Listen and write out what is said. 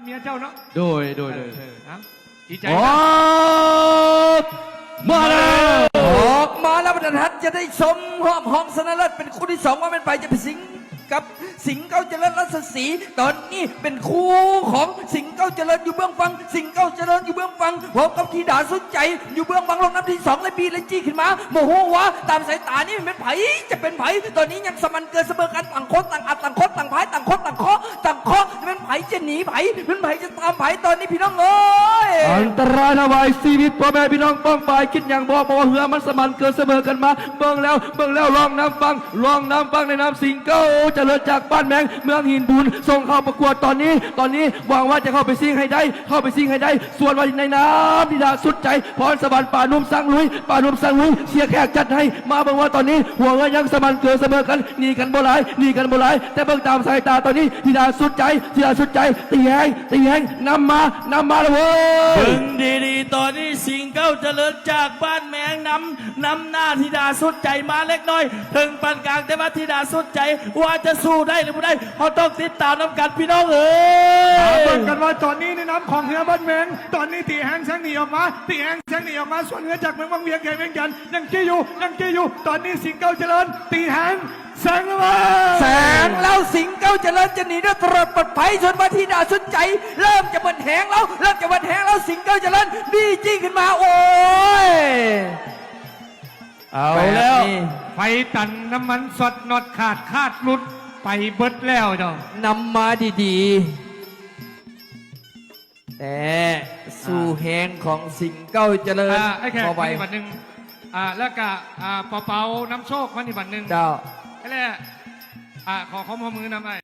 ເມຍເຈົ້າເນາະ ໂດຍ ໂດຍ ເອີ ໂດຍ ເອີ ເອົ້າ ດີໃຈ ອອກມາແລ້ວ ອອກມາແລ້ວ ບັນດານະ ຈະໄດ້ຊົມຮອບຮອງຊະນະເລີດເປັນຄູ່ທີສອງ ວ່າແມ່ນໃຜຈະໄປສິງກັບສິງເກົ້າຈະເລີນລາຊະສີ. ຕອນນີ້ເປັນຄູ່ຂອງສິງເກົ້າຈະເລີນຢູ່ເບື້ອງຝັ່ງ ສິງເກົ້າຈະເລີນຢູ່ເບື້ອງຝັ່ງ ພ້ອມກັບທິດາສຸດໃຈຢູ່ເບື້ອງຫຼັງ ລົງນຳທີສອງ ແລະບີແລະຈີ້ຂຶ້ນມາ ບໍ່ຮູ້ວ່າຕາມສາຍຕານີ້ແມ່ນໃຜຈະເປັນໃຜ. ຕອນນີ້ຍັງສະໝັ່ນເກືອສະເໝີກັນ ຕ່າງຄົນຕ່າງອັດ ຕ່າງຄົນຕ່າງພາຍ ຕ່າງຄົນຕ່າງເຄາະ ຕ່າງເຄາະ ແມ່ນໃຜຈະໜີໃຜ ແມ່ນໃຜຈະຕາມໃຜ ຕອນນີ້ພີ່ນ້ອງເອີຍ ອັນຕະລາຍນະ ໄວ້ຊີວິດພໍ່ແມ່ພີ່ນ້ອງປ້ອງປາຍ ຄິດຫຍັງບໍ່ ເພາະວ່າເຮືອມັນສະໝັ່ນເກີດສະເໝີກັນມາ. ເບິ່ງແລ້ວ ເບິ່ງແລ້ວ ລ່ອງນ້ຳຝັ່ງ ລ່ອງນ້ຳຝັ່ງ ໃນນາມສິງເກົ້າຈະເລີນຈາກບ້ານແມງ ເມືອງຫີນບູນ ສົ່ງເຂົ້າປະກວດຕອນນີ້ ຕອນນີ້ຫວັງວ່າຈະເຂົ້າໄປຊິງໃຫ້ໄດ້ ເຂົ້າໄປຊິງໃຫ້ໄດ້. ສ່ວນວ່າໃນນາມທິດາສຸດໃຈ ພອນສະຫວັນ ປານຸ່ມສັງລຸຍ ປານຸ່ມສັງລຸຍ ເສຍແຂກຈັດໃຫ້. ມາເບິ່ງວ່າຕອນນີ້ຫົວເຮືອຍັງສະໝັ່ນເກີດສະເໝີກັນ ໜີກັນບໍ່ຫຼາຍ ໜີກັນບໍ່ຫຼາຍ ແຕ່ເບິ່ງຕາມສາຍຕາຕອນນີ້ ທິດາສຸດໃຈ ທິດາສຸດໃຈ ຕີແຮງ ຕີແຮງ ນຳມາ ນຳມາແລ້ວເວີຍ. ເບິ່ງດີໆ ຕອນນີ້ສິງເກົ້າຈະເລີນຈາກບ້ານແມງນຳ ນຳໜ້າທິດາສຸດໃຈມາເລັກນ້ອຍ ເຖິງປານກາງ ແຕ່ວ່າທິດາສຸດໃຈວ່າຈະສູ້ໄດ້ຫຼືບໍ່ໄດ້ ເຮົາຕ້ອງຕິດຕາມນຳກັນພີ່ນ້ອງເອີຍ. ມາເບິ່ງກັນວ່າຕອນນີ້ໃນນາມຂອງເຮືອບ້ານແມງ ຕອນນີ້ຕີແຮງແຊງໜີອອກມາ ຕີແຮງແຊງໜີອອກມາ ສ່ວນເຮືອຈາກເມືອງວັງວຽງ ແຂວງວຽງຈັນ ຍັງຈີ້ຢູ່ ຍັງຈີ້ຢູ່. ຕອນນີ້ສິງເກົ້າຈະເລີນ ຕີແຮງ ແຊງແລ້ວເວີຍ ແຊງແລ້ວ ສິງເກົ້າຈະເລີນຈະໜີໄດ້ຕະຫຼອດປອດໄພ. ສ່ວນວ່າທິດາສຸດໃຈເລີ່ມຈະໝົດແຮງແລ້ວ ເລີ່ມຈະໝົດແຮງແລ້ວ ສິງເກົ້າຈະເລີນບີຈີ້ຂຶ້ນມາ ໂອ້ຍ ເອົາແລ້ວ ແບບນີ້ ໄຟຕັນ ນ້ຳມັນຊັອດ ນັອດຂາດ ຄາດຫຼຸດໄປເບິດແລ້ວເຈົ້າ ນຳມາດີໆ. ແຕ່ສູ້ແຮງຂອງສິງເກົ້າຈະເລີນ ອ່າ ອ້າຍແຂກ ເຂົ້າໄປ ມານີ້ບັດໜຶ່ງ ອ່າ ແລ້ວກະ ອ່າ ປາເປົານຳໂຊກ ມານີ້ບັດໜຶ່ງ ເຈົ້າ ແລ້ວ ອ່າ ຂໍຄວາມຮ່ວມມືນຳອ້າຍ